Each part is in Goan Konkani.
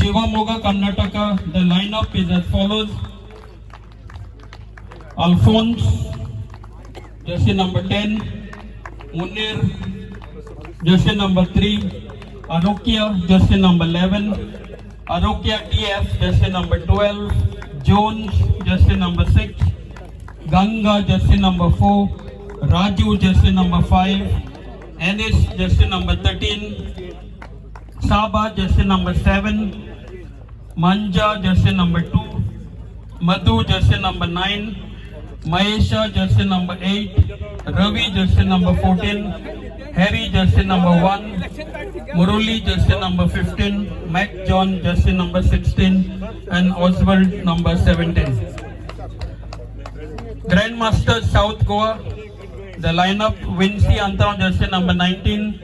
Shivamogga, Karnataka. The lineup is as follows. Alphonse, jersey number 10. Munir, jersey number 3. Arokia, jersey number 11. Arokia DF, jersey number 12. Jones, jersey number 6. Ganga, jersey number 4. Raju, jersey number 5. Ennis, jersey number 13. Saba, jersey number 7. Manja, jersey number 2. Madhu, jersey number 9. Mahesha, jersey number 8. Ravi, jersey number 14. Harry, jersey number 1. Muruli, jersey number 15. Mac John, jersey number 16. And Oswald, number 17. Grandmaster South Goa, the lineup: Vinci Anton, jersey number 19.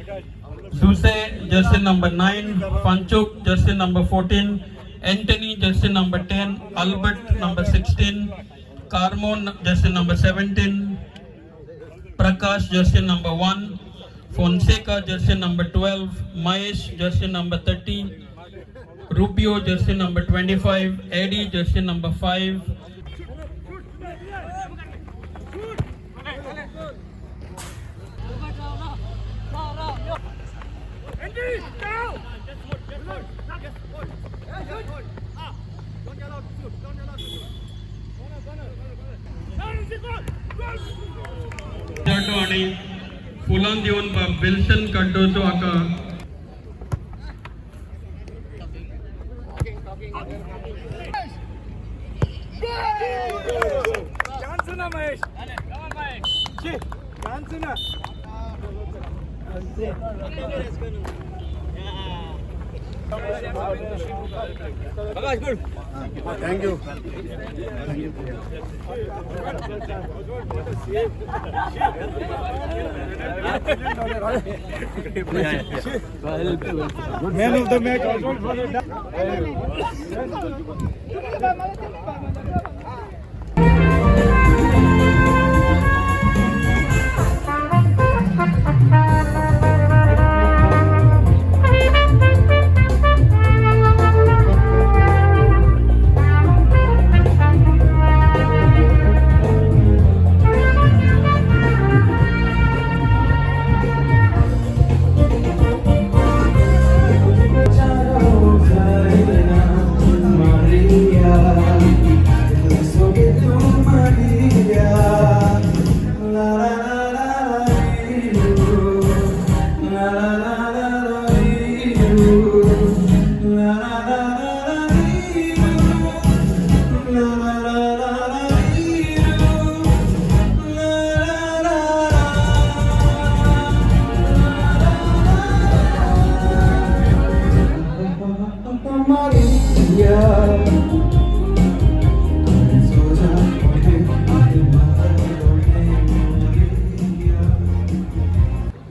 Zuse, jersey number 9. Panchuk, jersey number 14. Anthony, jersey number 10. Albert, number 16. Carmon, jersey number 17. Prakash, jersey number 1. Fonseca, jersey number 12. Mahesh, jersey number 30. Rubio, jersey number 25. Eddie, jersey number 5. आनी फुलां दिवन बाब विल्सन कार्डोजो हाका. Thank you. Man of the match.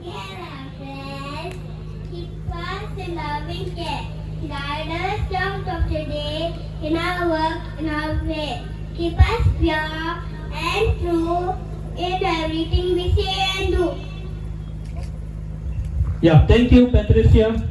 Hear our prayers, keep us in loving care. Guide us out of today in our work and our way. Keep us pure and true in everything we say and do. Yeah, thank you, Patricia.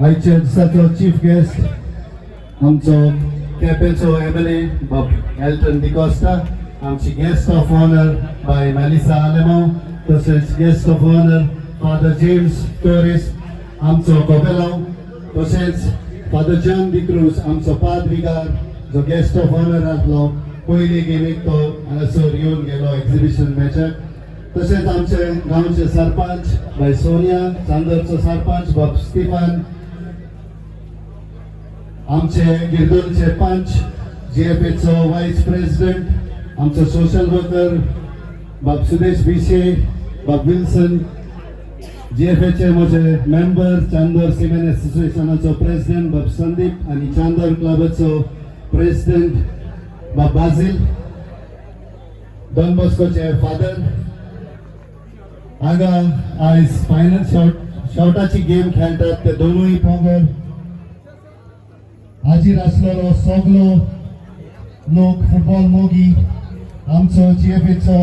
आयच्या दिसाचो चीफ गेस्ट आमचो केपेंचो एमएलए बाब एल्टन डिकॉस्टा, आमची guest of honour Bai Melissa Alemao, तसेच guest of honour Father James Torres आमचो कोबेलाव, तसेच फादर जॉन डिक्रूज आमचो पाद विगार जो गेस्ट ऑफ ऑनर आसलो पयली गेमीक तो हांगासर येवन गेलो एक्झिबिशन मॅचाक. तसेच आमचे गांवचे सरपंच बाय सोनिया, चांदरचो सरपंच बाब स्टिफन, आमचे गिरदोलचे पंच, जीएफएचो वायस प्रेसिडेंट, आमचो सोशल वर्कर बाब सुदेश भिशे, बाब विल्सन, जीएफएचे म्हजे मेंबर, चांदोर सिमेन एसोसिएशनाचो प्रेसिडेंट बाब संदीप आनी चांदोर क्लबाचो प्रेसिडेंट बाब बाजील, डॉन बॉस्कोचे फादर. हांगा आयज फायनल शॉटाची गेम खेळटात ते दोनूय पंगड हाजीर आसलेलो सगलो लोक, फुटबॉल मोगी, आमचो जीएफएचो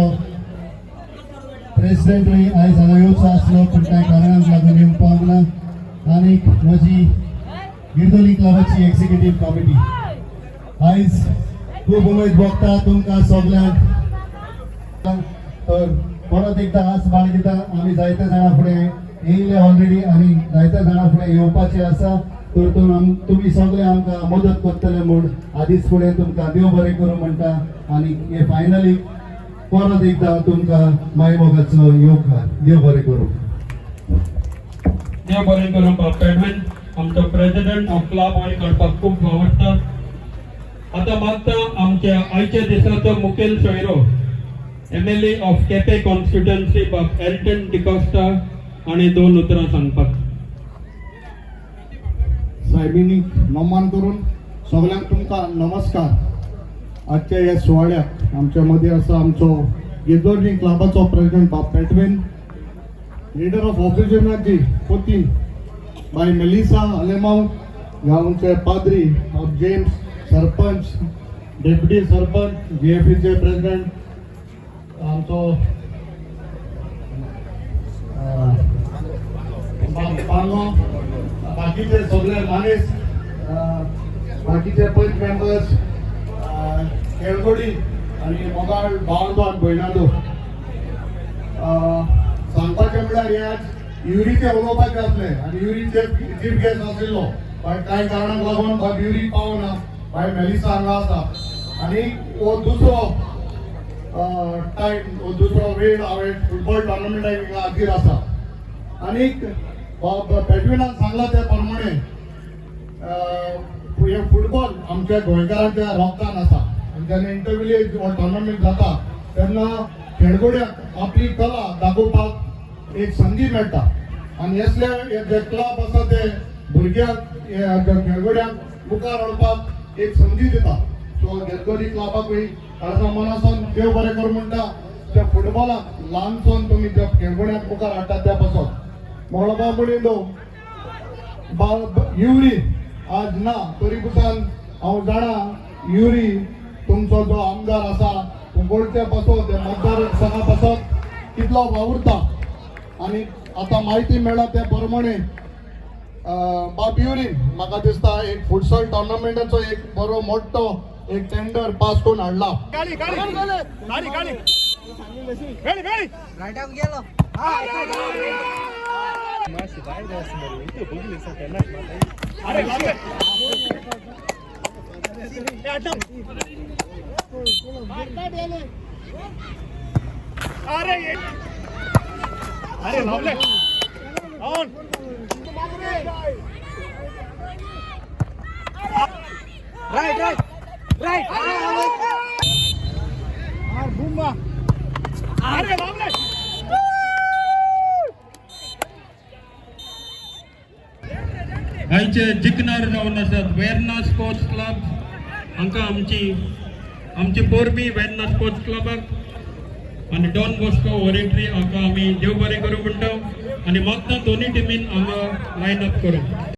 प्रेसिडेंटूय आयज हांगा येवचो आसलो पूण कांय कारणाक लागून येवंक पावंक ना. आनीक म्हजी गिरदोली क्लबाची एक्झिक्युटीव कमिटी, आयज खूब उमेद भोगता तुमकां सगल्यांक. तर परत एकदा आस बाळगिता, आमी जायते जाणां फुडें येयले ऑलरेडी आनी जायते जाणां फुडें येवपाचे आसा. तर तुमी सगळे आमकां मदत करतले म्हूण आदीच फुडें तुमकां देव बरें करूं म्हणटा आनी हे फायनली परत एकदा तुमकां मायमोगाचो येवकार. देव बरें करूं. देव बरें करूं बाब एडविन, आमचो प्रेसिडेंट ऑफ क्लब आनी करपाक खूब आवडटा. आतां मागता आमच्या आयच्या दिसाचो मुखेल सोयरो MLA of Quepem constituency बाब एल्टन डिकॉस्टा आनी दोन उतरां सांगपाक. सायबिणीक नमन करून सगल्यांक तुमकां नमस्कार. आजच्या ह्या सुवाळ्याक आमच्या मदीं आसा आमचो गिरदोर्जी क्लबाचो प्रेसिडेंट बाब पेटवेन, लिडर ऑफ ऑपोजिशनाची पोती बाय मेलिसा आलेमाव, गांवचे पाद्री बाब जेम्स, सरपंच, डेप्युटी सरपंच, जीएफीचे प्रेसिडेंट आमचो बाब पांगो, बाकीचे सगळे मानेस, बाकीचे पंच मेंबर्स, खेळगडी आनी मोगाळ भावांदो आनी भयणांदो, सांगपाचें म्हळ्यार हे आज युरीचें उलोवपाचें आसलें आनी युरीचे चीफ गेस्ट आशिल्लो, पण कांय कारणाक लागून बाब युरी पावना. बाय मेलिसा हांगा आसा आनी हो दुसरो टायम, हो दुसरो वेळ हांवें फुटबॉल टॉर्नामेंटाक हाजीर आसा. आनीक बाब पेडविनान सांगला त्या प्रमाणे हे फुटबॉल आमच्या गोंयकारांच्या रोगदान आसा आनी जेन्ना इंटरविलेज हो टॉर्नामेंट जाता तेन्ना खेळगड्यांक आपली कला दाखोवपाक एक संदी मेळटा आनी असले हे जे क्लब आसा ते भुरग्यांक, हे खेळगड्यांक मुखार हाडपाक एक संदी दिता. सो गिरदोली क्लबाकूय खासा मनासून देव बरें करूं म्हणटा, त्या फुटबॉलाक ल्हानसून तुमी त्या खेळगड्यांक मुखार हाडटा त्या पासून. मळबा म्हणिल्लो बाब युरी आज ना तरी पसून हांव जाणा युरी तुमचो जो आमदार आसा कुंकळचे पासत, त्या मतदार संघा पासत कितलो वावुरता आनी आतां म्हायती मेळ्ळा त्या प्रमाणे बाब युरी म्हाका दिसता एक फुटसॉल टॉर्नामेंटाचो एक बरो मोठो एक टेंडर पास करून हाडला. आयचे जिखणार जावन आसात वेर्ना स्पोर्ट्स क्लब. हांकां आमची आमची पोरबी वेर्ना स्पोर्ट्स क्लबाक आनी डॉन बॉस्को ओरेटरी हांकां आमी देव बरें करूं म्हणटा आनी मागता दोनूय टिमीन हांगा लायन अप करूं.